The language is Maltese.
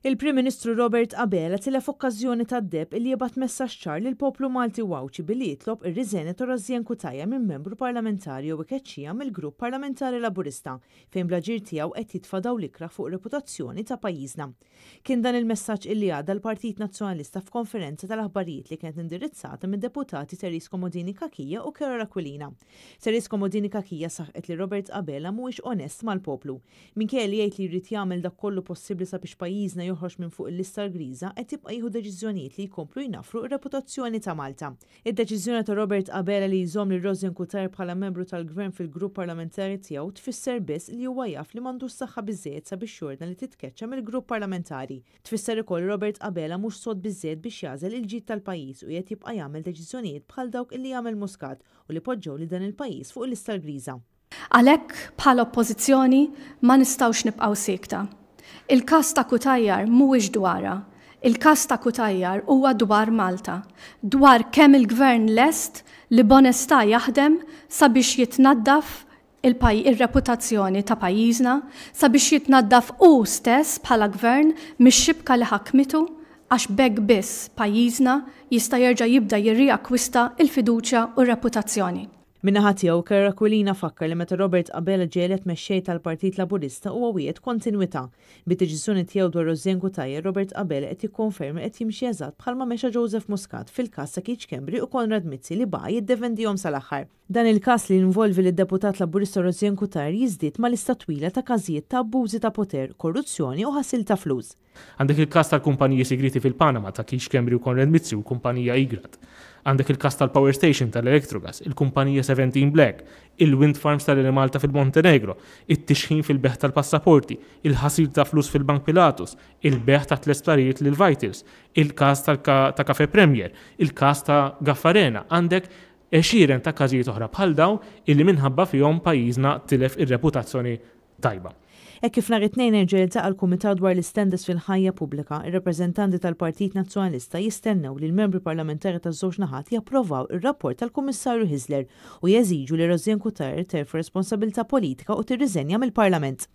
Il-Prim Ministru Robert Abela tilef okkażjoni tad-deheb illi jibgħat messaġġ ċar lill-poplu Malti u Għawdxi billi jitlob ir-riżenja ta' Rosianne Cutajar minn membru parlamentari jew ikeċċiha mill-Grupp Parlamentari Laburista fejn bl-aġir tiegħu qed jitfa' dawl ikrah fuq ir-reputazzjoni ta' pajjiżna. Kien dan il-messaġġ illi għadda l-Partit Nazzjonalista f'konferenza tal-aħbarijiet li kienet indirizzata mid-Deputati Therese Comodini Cachia u Karol Aquilina. Therese Comodini Cachia saħqet li Robert Abela mhuwiex onest mal-poplu. Minkejja li jgħid li jrid jagħmel dak kollu possibbli sabiex pajjiżna joħroġ minn fuq il-lista l-griża, qed jibqa' jieħu deċiżjonijiet li jkomplu jnaffru r-reputazzjoni ta' Malta. Id-deċiżjoni ta' Robert Abela li jżomm lil Rosianne Cutajar bħala membru tal-Gvern fil-grupp parlamentari tiegħu tfisser biss li huwa jaf li m'għandux saħħa biżżejjed sabiex jordna li titkeċċa mill-grupp parlamentari. Tfisser ukoll li Robert Abela mhux sod biżżejjed biex jagħżel il-ġid tal-pajjiż u qiegħed jibqa' jagħmel deċiżjonijiet bħal dawk illi jagħmel Muscat u li poġġew lil dan il-pajjiż fuq il-lista l-griża. Għalhekk, bħala Oppożizzjoni, ma nistgħux nibqgħu siekta. Il-każ ta' Cutajar mhuwiex dwarha. Il-każ ta' Cutajar huwa dwar Malta. Dwar kemm il-Gvern lest li b'onestà jaħdem sabiex jitnaddaf ir-reputazzjoni ta' pajjiżna, sabiex jitnaddaf hu stess bħala Gvern mix-xibka li ħakmitu għax b'hekk biss pajjiżna jista' jerġa' jibda jirriakkwista l-fiduċja u r-reputazzjoni. Min-naħa tiegħu, Karol Aquilina fakkar li meta Robert Abela ġie elett mexxej tal-Partit Laburista huwa wiegħed kontinwità. Bid-deċiżjoni tiegħu dwar Rosianne Cutajar, Robert Abela qed jikkonferma li qed jimxi eżatt bħalma mexa Joseph Muscat fil-każ ta' Keith Schembri u Konrad Mizzi li baqa' jiddefendihom sal-aħħar. Dan il-każ li jinvolvi lid-Deputat Laburista Rosianne Cutajar jiżdied ma' lista twila ta' każijiet ta' abbużi ta' poter, korruzzjoni u ħasil ta' flus. Għandek il-każ tal-kumpaniji sigrieti fil-Panama ta' Keith Schembri u Konrad Mizzi u l-kumpanija Igrad. Għandek il-każ tal-power station tal-Electrogas, il-kumpanija 17 Black, il-wind farms tal-Enemalta fil-Montenegro, it-tixħim fil-bejgħ tal-passaporti, il-ħasil ta' flus fil-Bank Pilatus, il-bejgħ ta' tlett sptarijiet lil Vitals, il-każ ta' Cafe Premier, il-każ ta' Gaffarena. Għandek għexieren ta' każijiet oħra bħal dawn illi minħabba fihom pajjiżna tilef ir-reputazzjoni tajba. Hekk kif nhar it-Tnejn erġa' jiltaqa' l-Kumitat dwar l-Istandards fil-Ħajja Pubblika, ir-rappreżentanti tal-Partit Nazzjonalista jistennew li l-membri parlamentari taż-żewġ naħat japprovaw ir-rapport tal-Kummissarju Hyzler u jeżiġu li Rosianne Cutajar terfa' responsabilità politika u tirriżenja mill-Parlament.